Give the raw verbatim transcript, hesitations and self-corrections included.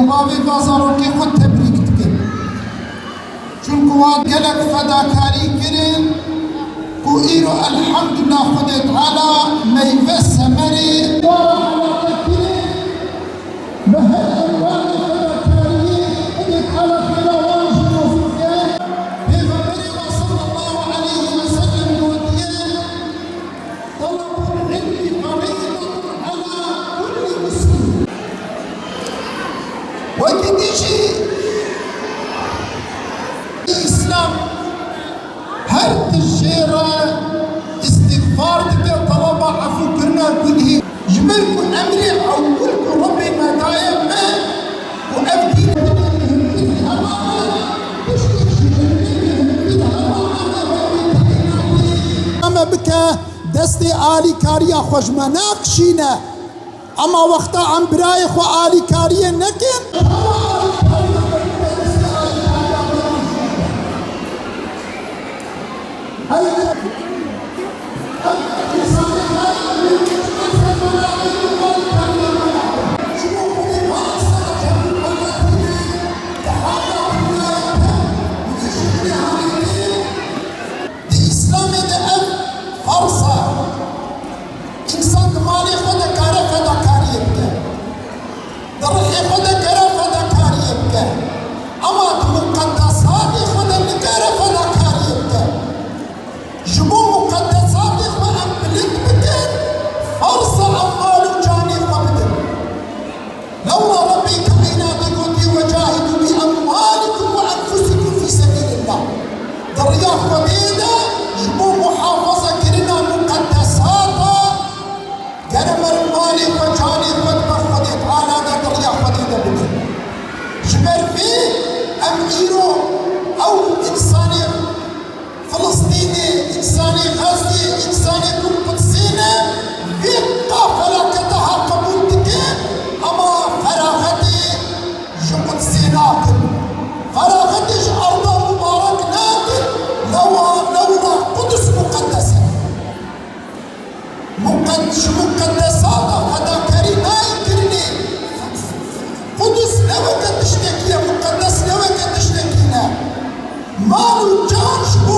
Bavê va zarokê xwe tebrîk dikin. Çunku wan gelek fedakarî kirin ku îro elhamdulillah Xwedê Teala meyve semerê wara eleqe kirin. Bi her enwanê fedakariyê Xwedê Teala xêra wan jî nasîb ke. Pêxemberê we sallallahu aleyhi ve sellem gotiye, طلب العلم فريضة على كل مسلم. Wekî dî jî Îslam her tişt jê re îstîxfar dike, talaba efûkirina gunhê. Ji ber ku emrê ewil ku Rebbê me daye me, û ev dîn hema tiştek ji hema Rebbê kaînatê. Me bike. Destê alîkariya xwe ji me nakişîne. Ema wexta em birayê xwe alîkariyê nekin, Di Îslamê de ev ferz e. Însan di malê xwe de kare fedakariyê bike. Di rihê xwe de kare fedakariyê bike. Ema di muqedesatê xwe de nikare fedakariyê bike. Ji bo muqedesatê xwe em bilind bikin, ferz e em mal û canê xwe bidin. Lewra Rebbê kaînatê gotiye, "Ve cahidu bi emwalikum ve enfusikum fî sebîlillah." Di riya Xwedê de ji bo muhafazekirina muqedesata, gere meriv malê xwe, canê xwe di ber Xwedê Teala de di riya Xwedê de bidin. Ji ber vê em îro ew însanê Filistînê, însanê Xezê, însanê ku Qudsê ne, vê qa felaketa ha qebûl dikin, ema feraxetê ji Qudsê nakin. Feraxetê ji erda mubarek nakin, lewa, lewra Quds muqeddes e. Muqed-, ji muqedesata fedakarî nayê kirinê. Qudus ne weke tiştekî ye, muqedes ne weke tiştekî ne. Mal û can ji bo